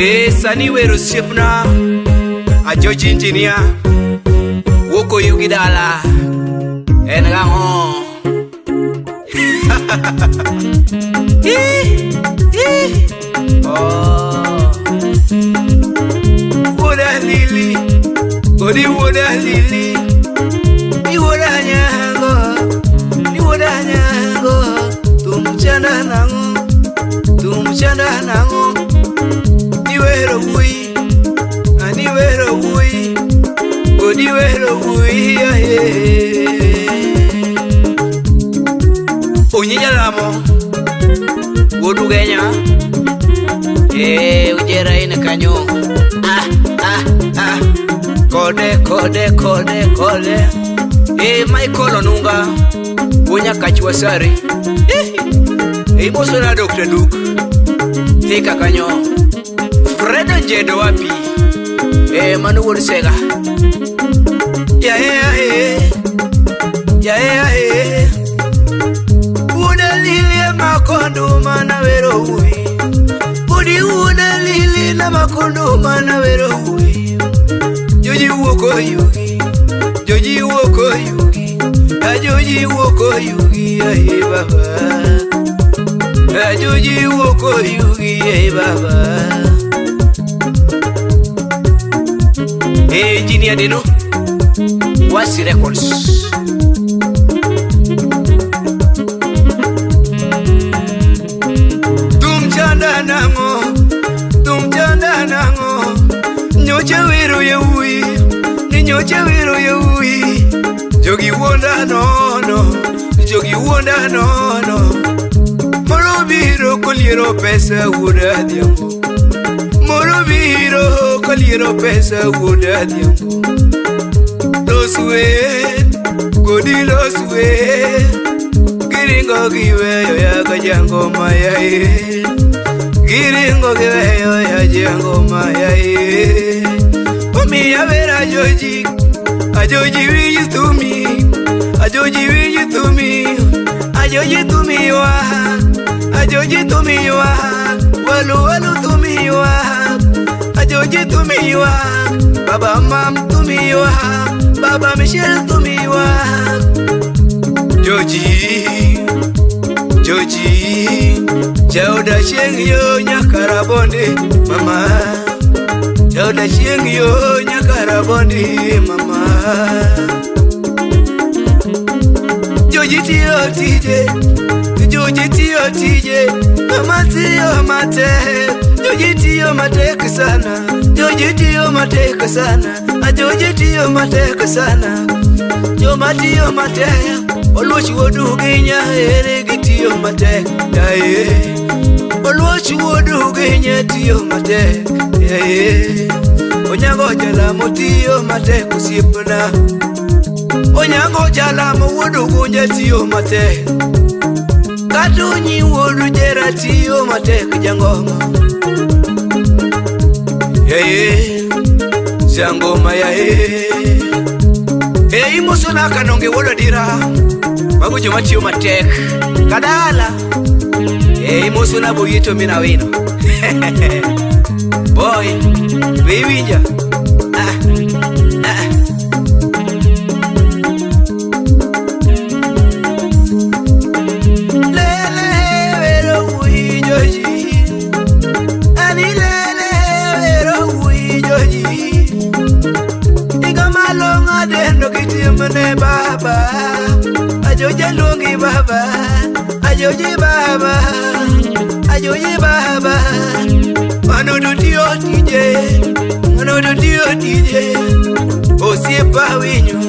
E sani wero osiepna Ajoji Engineer wuok oyugi dala en gang'o? Ih, ih. Oh. Wuoda Lili, odi wuoda Lili, ni wuoda nyango, ni wuoda nyango, thum chanda nang'o, thum chanda nang'o, niwero wuoyi, aniwero wuoyi, odi wero wuoyi aye. Onyi jalamo, wuod Ugenya, eh, ujera in kanyo. Ah, ah, ah. Kode, kode, kode, kode. Eh, Michael Onunga, wuo Nyakach Wasare. Eh, imosona Dr. Luke. Thika kanyo. Fredo Njedo wapi? Eh, mano wuod Sega. Yae, yae. Yae, yae. Wuoda Lili ema kondo mana wero wuoyi. Odi wuoda Lili na makondo mana wero wuoyi. Joji wuok oyugi, joji wuok oyugi, ajoji wuok oyugi, ae baba. Ajoji wuok oyugi, ae baba. Eh, Engineer Deno, Wasi Records. Thum chanda nang'o, thum chanda nang'o, nyocha wero yawuoyi, ni nyocha wero yawuoyi. Jogi wuonda nono, jogi wuonda nono. Moro biro koliero pesa wuod Adhiambo. Moro biro koliero pesa wuod Adhiambo. Los wer, godi los wer. Giringo giweyo yaga jangoma yaye. Giringo giweyo ya jangoma yaye. Omiya wer ajoji, ajoji winj thumi, ajoji winj thumi, ajoji thumi ywak, ajoji thumi ywak, walu walu thumi ywak, ajoji thumi ywak, baba mam thumi ywak, baba Michelle thumi ywak. Joji, Joji, jaoda chieng' yo nyaka rabondi mama. Jaoda chieng' yo nyaka rabondi mama. Joji tiyo tije, Joji tiyo tije, mama tiyo matek, Joji tiyo matek sana, Joji tiyo matek sana, Joji tiyo matek sana. Joma tiyo matek, Oluoch wuod Ugenya ere gitiyo matek, yaye. Oluoch wuod Ugenya tiyo matek, yaye. Onyango jalamo tiyo matek osiepna. Onyango jalamo wuod Ugunja tiyo matek. Katunyi wuod Jera tiyo matek jangoma. Yaye, jangoma yaye. Ei imosona kanonge wuod Odira. Mago joma tiyo matek. Kadala. Ei imosona boyito mina wino. Boy, be iwinja? Ah, ah. Lele wero wuoyi joji. Ani lele wero wuoyi joji. Iga malong'o adendo kitimne baba. Ajoji luongi baba. Ajoji baba. Ajoji baba. Mano to tiyo tije. Mano to tiyo tije. Osiepa winyo.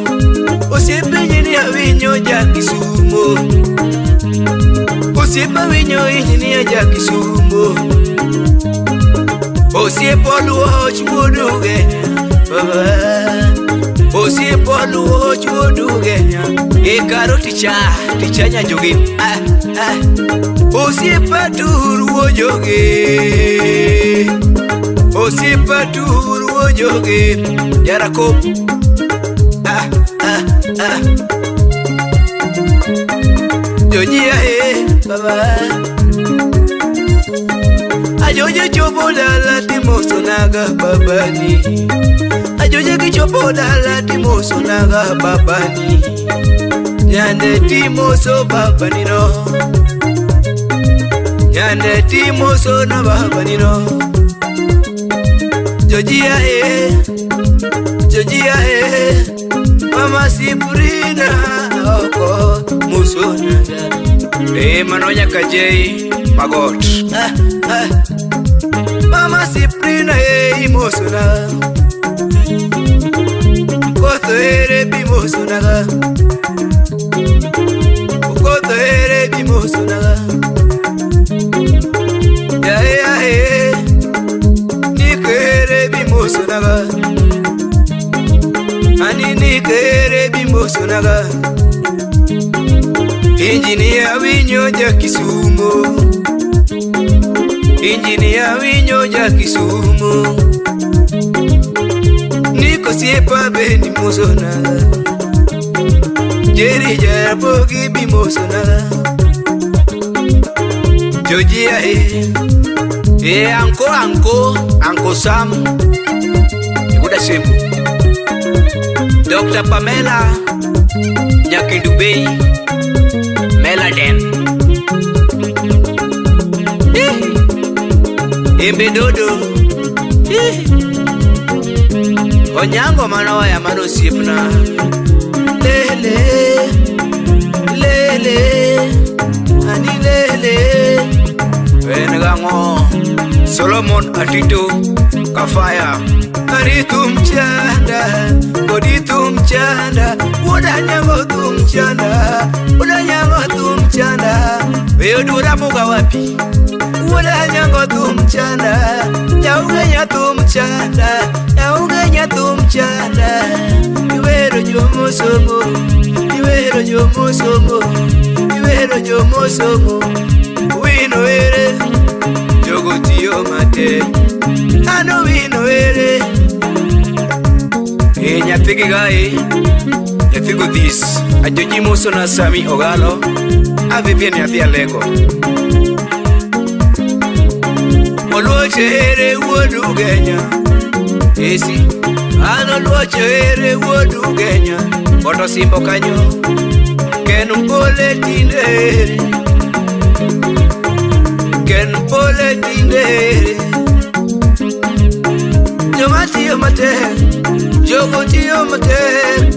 Osiepe injinia winyo ja Kisumo. Osiepa winyo injinia ja Kisumo. Osiepa Oluoch wuod Ugenya. Baba. Osiepa Oluoch wuod Ugenya. Ikaro ticha, ticha nyajogi. Ah, ah. Osiepa tur wuo jogi. Osiepa tur wuo jogi. Jarakop. Ah, ah, ah. Joji ae, baba. Ajoje chopo dala timoso naga babani. Ajoje kichopo dala timoso naga babani. Nyande timoso babani no. Nyande timoso na babani no. Jojia e, Jojia e, Mama Sibrina oko muso naga. E mano nyaka Jei Magot. Ah, ah. Mama Sibrina e imosona. Koto ere bimosonaga. Koto ere bimosonaga. Ya ya e, nikere bimosonaga. Ani nikere bimosonaga. Injinia winyo ja Kisumu. Injinia winyo ja Kisumu. Niko siepa be mosona. Jerry Jarabogi bi mosona. Jojia e. E anko anko anko Sam. Iguda Sembu. Dr. Pamela Nyakindubei Meladen. Embe dodo. Onyango mano waya mano osiepna. Lele, lele, ani lele. En gang'o? Solomon Atito Kafaya. Ani tum chanda, kodi tum chanda, wuoda nyango tum chanda, wuoda nyango tum chanda. Weyo dura muga wapi? Wuoda nyango tum chanda, nyaugenya tum chanda, nyaugenya tum chanda. Iwero jomosomo, iwero jomosomo, iwero jomosomo. Wino ere, Jogo tiyo matek. Ano wino ere. E nyathi gi gai, nyathi godhis. Ajoji moso na Sami Ogalo, a Vivian nyathi Alego. Oluoche ere wuod Ugenya. Esi, An oluoche ere wuod Ugenya. Koto simbo kanyo. Ken pole tinde ere. Ken pole tinde ere. Joma tiyo matek, jogo tiyo matek,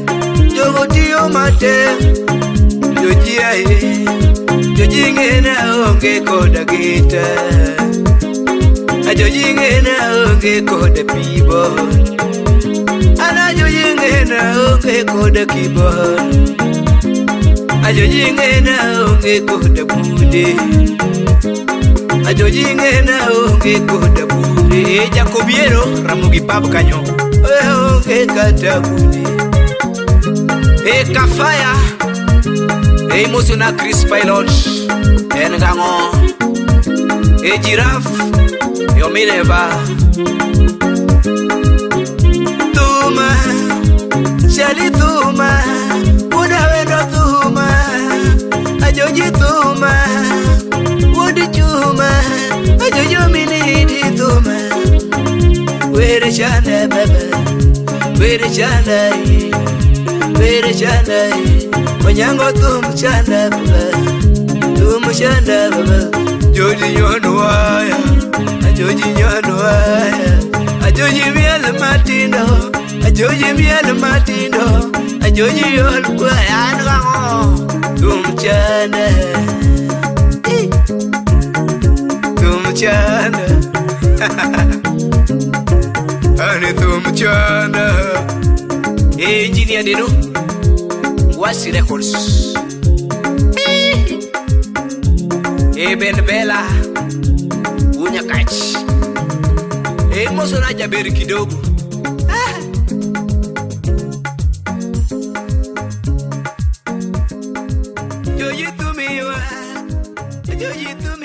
jogo tiyo matek. Joji ae, joji ng'ena onge koda gita. Ajoji ng'ena onge koda keyboard. An ajoji ng'ena onge koda keyboard. Ajoji ng'ena onge koda bunde. Ajoji ng'ena onge koda bunde. E Jakobiero, Ramogi pub kanyo. Onge kata bunde. E Kafaya, e moso na Chris Pilot. En gang'o? E Giraffe, e Omineva. Thuma, Shali thuma, wuoda wendo thuma, ajoji thuma, wuod chuma, ajojo minidi thuma. Were chanda baba, were chanda, were chanda, onyango thum chanda baba, thum chanda baba. Joji nyono waya, ajoji nyono waya, ajoji miel matindo, ajoji miel matindo, ajoji yol kwaya an gang'o? Thum chanda, thum chanda, ani thum chanda. E Engineer Deno, Ngwasi Records. E Ben Bella, Unyakach. E moso na jaber kidogo. Joji tumiwa, joji tumiwa.